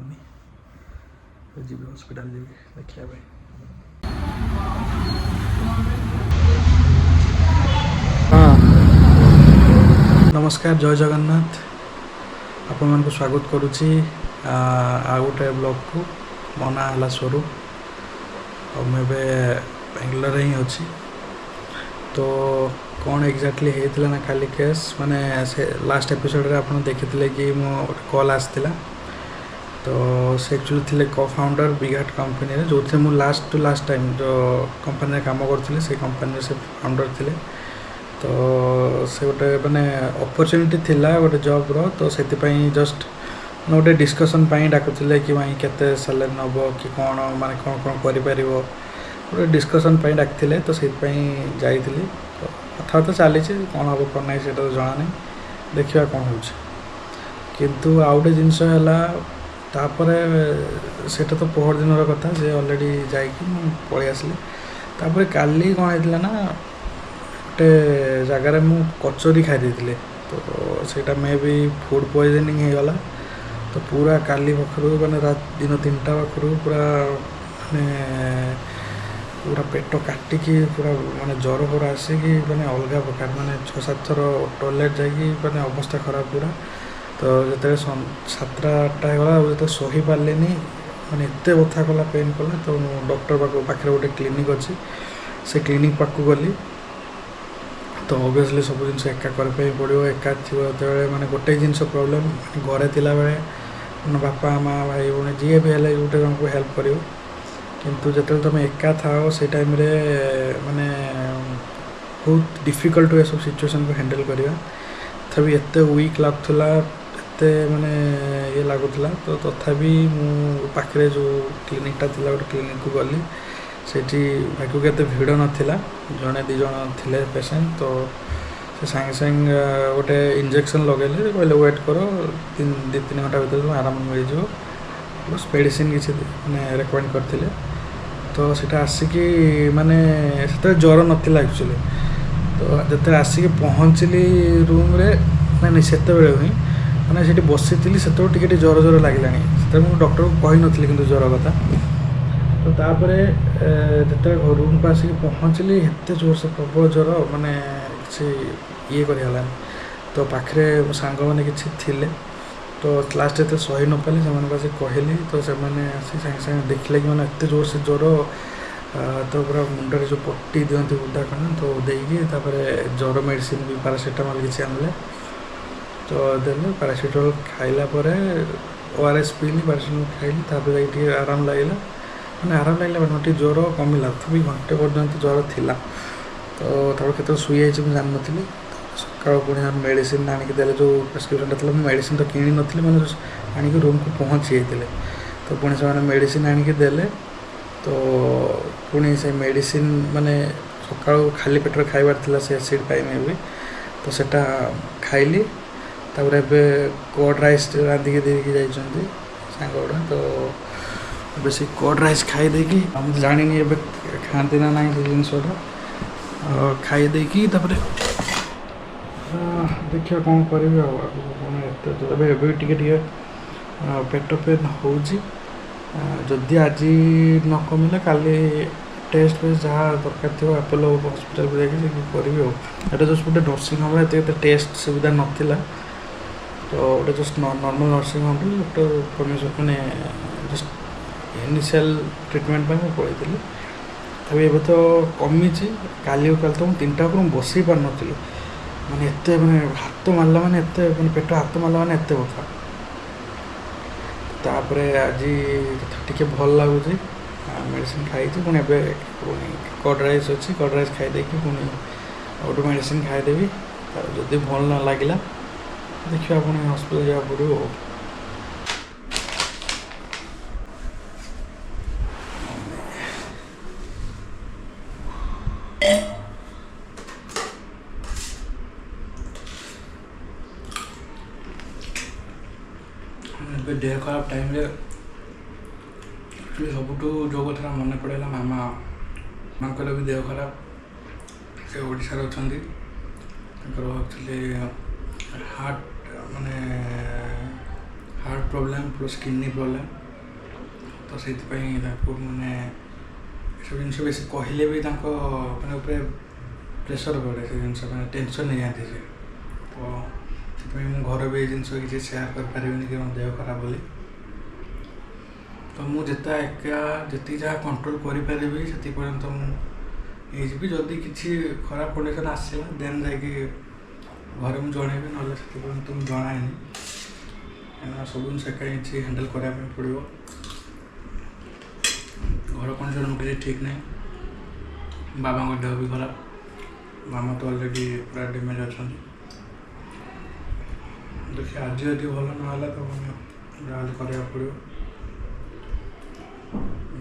ଲାଗୁନି। ଯିବି, ହସ୍ପିଟାଲ ଯିବି ଦେଖିବା ପାଇଁ। ହଁ, ନମସ୍କାର, ଜୟ ଜଗନ୍ନାଥ। ଆପଣମାନଙ୍କୁ ସ୍ୱାଗତ କରୁଛି ଆଉ ଗୋଟେ ବ୍ଲଗ୍କୁ। ମୋ ନାଁ ହେଲା ସ୍ୱରୂପ ଆଉ ମୁଁ ଏବେ ବାଙ୍ଗାଲୋରରେ ହିଁ ଅଛି। ତ କ'ଣ ଏକ୍ଜାକ୍ଟଲି ହେଇଥିଲା ନା, କାଲି କେସ୍ ମାନେ ସେ ଲାଷ୍ଟ ଏପିସୋଡ଼ରେ ଆପଣ ଦେଖିଥିଲେ କି ମୋ ଗୋଟେ କଲ୍ ଆସିଥିଲା। ତ ସେ ଆକ୍ଚୁଆଲି ଥିଲେ କୋ ଫାଉଣ୍ଡର ବିଘାଟ କମ୍ପାନୀରେ, ଯେଉଁଥିରେ ମୁଁ ଲାଷ୍ଟ ଟୁ ଲାଷ୍ଟ ଟାଇମ୍ ଯେଉଁ କମ୍ପାନୀରେ କାମ କରୁଥିଲି, ସେଇ କମ୍ପାନୀରେ ସେ ଫାଉଣ୍ଡର ଥିଲେ। ତ ସେ ଗୋଟେ ମାନେ ଅପରଚ୍ୟୁନିଟି ଥିଲା ଗୋଟେ ଜବ୍ର, ତ ସେଥିପାଇଁ ଜଷ୍ଟ ଗୋଟେ ଡିସ୍କସନ୍ ପାଇଁ ଡାକୁଥିଲେ କି ଭାଇ, କେତେ ସାଲାରୀ ନେବ କି କ'ଣ, ମାନେ କ'ଣ କ'ଣ କରିପାରିବ, ଗୋଟେ ଡିସ୍କସନ୍ ପାଇଁ ଡାକିଥିଲେ। ତ ସେଇଥିପାଇଁ ଯାଇଥିଲି। ତ କଥାବାର୍ତ୍ତା ଚାଲିଛି, କ'ଣ ହେବ କ'ଣ ନାହିଁ ସେଇଟା ତ ଜଣା ନାହିଁ, ଦେଖିବା କ'ଣ ହେଉଛି। କିନ୍ତୁ ଆଉ ଗୋଟେ ଜିନିଷ ହେଲା, ତାପରେ ସେଇଟା ତ ପହର ଦିନର କଥା, ସେ ଅଲରେଡ଼ି ଯାଇକି ମୁଁ ପଳେଇ ଆସିଲି। ତାପରେ କାଲି କ'ଣ ହେଇଥିଲା ନା, ଗୋଟେ ଜାଗାରେ ମୁଁ କଚୋରି ଖାଇ ଦେଇଥିଲି, ତ ସେଇଟା ମେ ବି ଫୁଡ଼୍ ପଏଜନିଂ ହେଇଗଲା। ତ ପୁରା କାଲି ପାଖରୁ ମାନେ ଦିନ 3ଟା ପାଖରୁ ପୁରା ମାନେ ପୁରା ପେଟ କାଟିକି, ପୁରା ମାନେ ଜ୍ୱର ଫର ଆସିକି, ମାନେ ଅଲଗା ପ୍ରକାର, ମାନେ 6-7 ଥର ଟଏଲେଟ୍ ଯାଇକି ମାନେ ଅବସ୍ଥା ଖରାପ ପୁରା। ତ ଯେତେବେଳେ 7ଟା 8ଟା ହେଇଗଲା ଆଉ ଯେତେବେଳେ ସହିପାରିଲିନି, ମାନେ ଏତେ ବଥା କଲା, ପେନ୍ କଲା, ତ ମୁଁ ଡକ୍ଟର ପାଖକୁ, ପାଖରେ ଗୋଟେ କ୍ଲିନିକ୍ ଅଛି, ସେ କ୍ଲିନିକ୍ ପାଖକୁ ଗଲି। ତ ଅବଭିୟସଲି ସବୁ ଜିନିଷ ଏକା କରିବା ପାଇଁ ପଡ଼ିବ। ଏକା ଥିବ ଯେତେବେଳେ, ମାନେ ଗୋଟେ ଜିନିଷ ପ୍ରୋବ୍ଲେମ୍, ମାନେ ଘରେ ଥିଲାବେଳେ ମାନେ ବାପା, ମା, ଭାଇ, ଭଉଣୀ ଯିଏ ବି ହେଲେ ଗୋଟେ ଜଣକୁ ହେଲ୍ପ କରିବ। କିନ୍ତୁ ଯେତେବେଳେ ତୁମେ ଏକା ଥାଅ, ସେଇ ଟାଇମ୍ରେ ମାନେ ବହୁତ ଡିଫିକଲ୍ଟ ହୁଏ ସବୁ ସିଚୁଏସନ୍କୁ ହ୍ୟାଣ୍ଡେଲ୍ କରିବା। ତଥାପି ଏତେ ୱିକ୍ ଲାଗୁଥିଲା, ଏତେ ମାନେ ଇଏ ଲାଗୁଥିଲା, ତ ତଥାପି ମୁଁ ପାଖରେ ଯେଉଁ କ୍ଲିନିକ୍ଟା ଥିଲା, ଗୋଟେ କ୍ଲିନିକ୍କୁ ଗଲି। ସେଇଠି ଭାଗ୍ୟକୁ ଏତେ ଭିଡ଼ ନଥିଲା, ଜଣେ ଦୁଇ ଜଣ ଥିଲେ ପେସେଣ୍ଟ। ତ ସେ ସାଙ୍ଗେ ସାଙ୍ଗେ ଗୋଟେ ଇଞ୍ଜେକ୍ସନ୍ ଲଗାଇଲେ, କହିଲେ ୱେଟ୍ କର, 2-3 ଘଣ୍ଟା ଭିତରେ ତୁମକୁ ଆରାମ ମିଳିଯିବ। ପ୍ଲସ୍ ମେଡ଼ିସିନ୍ କିଛି ମାନେ ରେକମେଣ୍ଡ କରିଥିଲେ। ତ ସେଇଟା ଆସିକି, ମାନେ ସେତେବେଳେ ଜ୍ୱର ନଥିଲା ଆକ୍ଚୁଆଲି। ତ ଯେତେବେଳେ ଆସିକି ପହଞ୍ଚିଲି ରୁମ୍ରେ, ନାଇଁ ନାଇଁ, ସେତେବେଳେ ହିଁ ମାନେ ସେଇଠି ବସିଥିଲି, ସେତେବେଳେ ଟିକେ ଟିକେ ଜ୍ୱର ଜ୍ୱର ଲାଗିଲାଣି। ସେତେବେଳେ ମୁଁ ଡକ୍ଟରକୁ କହିନଥିଲି କିନ୍ତୁ ଜ୍ୱର କଥା। ତ ତାପରେ ଯେତେବେଳେ ରୁମ୍କୁ ଆସିକି ପହଞ୍ଚିଲି, ଏତେ ଜୋରସେ ପ୍ରବଳ ଜ୍ୱର, ମାନେ କିଛି ଇଏ କରି ହେଲାନି। ତ ପାଖରେ ମୋ ସାଙ୍ଗମାନେ କିଛି ଥିଲେ। ତ ଲାଷ୍ଟ ଯେତେବେଳେ ସହି ନପାରିଲି, ସେମାନଙ୍କୁ ଆସି କହିଲି। ତ ସେମାନେ ଆସି ସାଙ୍ଗେ ସାଙ୍ଗେ ଦେଖିଲେ କି ମାନେ ଏତେ ଜୋରସେ ଜ୍ୱର, ତ ପୁରା ମୁଣ୍ଡରେ ଯେଉଁ ପଟି ଦିଅନ୍ତି ବୁଦା ଖଣ୍ଡ, ତ ଦେଇକି, ତାପରେ ଜ୍ୱର ମେଡ଼ିସିନ୍ ବି ପାରାସିଟାମଲ୍ କିଛି ଆଣିଲେ, ତ ଦେଲେ। ପାରାସିଟାମଲ୍ ଖାଇଲା ପରେ ଓଆରଏସ୍ ପିଇଲି, ପାରାସିଟାମଲ୍ ଖାଇଲି, ତାପରେ ଯାଇକି ଟିକେ ଆରାମ ଲାଗିଲା। ମାନେ ଆରାମ ଲାଗିଲା ମାନେ ଟିକେ ଜ୍ୱର କମିଲା। ତଥାପି ଘଣ୍ଟେ ପର୍ଯ୍ୟନ୍ତ ଜ୍ୱର ଥିଲା। ତ ତାପରେ କେତେବେଳେ ଶୋଇଯାଇଛି ମୁଁ ଜାଣିନଥିଲି। ସକାଳୁ ପୁଣି ମେଡ଼ିସିନ୍ ଆଣିକି ଦେଲେ, ଯେଉଁ ପ୍ରେସକ୍ରିପସନ୍ଟା ଥିଲା। ମୁଁ ମେଡ଼ିସିନ୍ ତ କିଣିନଥିଲି, ମାନେ ଆଣିକି ରୁମ୍କୁ ପହଞ୍ଚି ଯାଇଥିଲେ। ତ ପୁଣି ସେମାନେ ମେଡ଼ିସିନ୍ ଆଣିକି ଦେଲେ। ତ ପୁଣି ସେ ମେଡ଼ିସିନ୍ ମାନେ ସକାଳୁ ଖାଲି ପେଟରେ ଖାଇବାର ଥିଲା, ସେ ଏସିଡ଼୍ ପାଇଁ ମେ ବି, ତ ସେଟା ଖାଇଲି। ତାପରେ ଏବେ କର୍ଡ଼ ରାଇସ୍ ରାନ୍ଧିକି ଦେଇକି ଯାଇଛନ୍ତି ସାଙ୍ଗ ଗୁଡ଼ା। ତ ଏବେ ସେ କର୍ଡ଼ ରାଇସ୍ ଖାଇ ଦେଇକି, ମୁଁ ଜାଣିନି ଏବେ ଖାଆନ୍ତି ନା ନାହିଁ ସେ ଜିନିଷଟା, ଖାଇ ଦେଇକି ତାପରେ ଦେଖିବା କ'ଣ କରିବି ଆଉ ଆଗକୁ କ'ଣ। ଏତେ ଏବେ ଏବେ ବି ଟିକେ ଟିକେ ପେଟ ପେନ୍ ହେଉଛି। ଯଦି ଆଜି ନ କମିଲା, କାଲି ଟେଷ୍ଟ ଫେଷ୍ଟ ଯାହା ଦରକାର ଥିବ, ଆପୋଲୋ ହସ୍ପିଟାଲକୁ ଯାଇକି ସେଠି କରିବି। ଆଉ ଏଇଟା ଜଷ୍ଟ ଗୋଟେ ନର୍ସିଂ ହୋମ୍ରେ ଏତେ ଏତେ ଟେଷ୍ଟ ସୁବିଧା ନଥିଲା। ତ ଗୋଟେ ଜଷ୍ଟ ନର୍ମାଲ୍ ନର୍ସିଂ ହୋମ୍ରେ ଡକ୍ଟର ପରମିସନ୍, ମାନେ ଜଷ୍ଟ ଇନିସିଆଲ୍ ଟ୍ରିଟମେଣ୍ଟ ପାଇଁ ମୁଁ ପଳେଇଥିଲି। ତଥାପି ଏବେ ତ କମିଛି। କାଲି କାଲି ତ ମୁଁ 3ଟା ଉପରୁ ମୁଁ ବସି ପାରୁନଥିଲି। ମାନେ ଏତେ ମାନେ ହାତ ମାରିଲା ମାନେ ଏତେ, ମାନେ ପେଟ ହାତ ମାରିଲା ମାନେ ଏତେ ବଥା। ତାପରେ ଆଜି ଟିକେ ଭଲ ଲାଗୁଛି, ମେଡ଼ିସିନ୍ ଖାଇଛି। ପୁଣି ଏବେ ପୁଣି କର୍ଡ଼ ରାଇସ୍ ଅଛି, କର୍ଡ଼ ରାଇସ୍ ଖାଇଦେଇକି ପୁଣି ଆଉ ଗୋଟେ ମେଡ଼ିସିନ୍ ଖାଇଦେବି। ତାପରେ ଯଦି ଭଲ ନ ଲାଗିଲା, ଦେଖିବା, ପୁଣି ହସ୍ପିଟାଲ ଯିବାକୁ ପଡ଼ିବ। ଆଉ ଏବେ ଦେହ ଖରାପ ଟାଇମ୍ରେ ଆକ୍ଚୁଆଲି ସବୁଠୁ ଯେଉଁ କଥାଟା ମନେ ପଡ଼େଇଲା, ମାମା, ମାଙ୍କର ବି ଦେହ ଖରାପ। ସେ ଓଡ଼ିଶାରେ ଅଛନ୍ତି। ତାଙ୍କର ଆକ୍ଚୁଆଲି ହାର୍ଟ, ମାନେ Heart problem plus kidney problem. ତ ସେଇଥିପାଇଁ ତାଙ୍କୁ ମାନେ ଏସବୁ ଜିନିଷ ବେଶୀ କହିଲେ ବି ତାଙ୍କ ମାନେ ଉପରେ ପ୍ରେସର୍ ପଡ଼େ, ସେ ଜିନିଷ ମାନେ ଟେନସନ୍ ନେଇଯାଆନ୍ତି ସେ। ତ ସେଥିପାଇଁ ମୁଁ ଘରେ ବି ଏଇ ଜିନିଷ କିଛି ସେୟାର କରିପାରିବିନି କି ମୋ ଦେହ ଖରାପ ବୋଲି। ତ ମୁଁ ଯେତେ ଏକା ଯେତିକି ଯାହା କଣ୍ଟ୍ରୋଲ୍ କରିପାରିବି, ସେତିକି ପର୍ଯ୍ୟନ୍ତ ମୁଁ ହେଇଯିବି। ଯଦି କିଛି ଖରାପ କଣ୍ଡିସନ୍ ଆସିଲା, ଦେନ୍ ଯାଇକି ଘରେ ମୁଁ ଜଣେଇବି, ନହେଲେ ସେତିକି ପର୍ଯ୍ୟନ୍ତ ମୁଁ ଜଣାଏନି, କାହିଁକିନା ସବୁ ଜିନିଷ ଏକା କିଛି ହ୍ୟାଣ୍ଡେଲ୍ କରିବା ପାଇଁ ପଡ଼ିବ। ଘର କଣ୍ଡିସନ୍ କିଛି ଠିକ୍ ନାହିଁ, ବାବାଙ୍କ ଦେହ ବି ଖରାପ, ମାମା ତ ଅଲରେଡ଼ି ପୁରା ଡ୍ୟାମେଜ୍ ଅଛନ୍ତି। ଦେଖିବା, ଆଜି ଯଦି ଭଲ ନହେଲା ତ ଯାହାହେଲେ କରିବାକୁ ପଡ଼ିବ।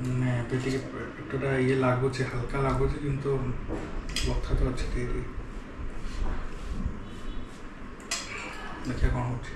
ମାନେ ଏବେ ଟିକେ ପେଟଟା ଇଏ ଲାଗୁଛି, ହାଲକା ଲାଗୁଛି, କିନ୍ତୁ ବଥା ତ ଅଛି ଟିକେ ଟିକେ। ଦେଖିବା କ'ଣ ହେଉଛି।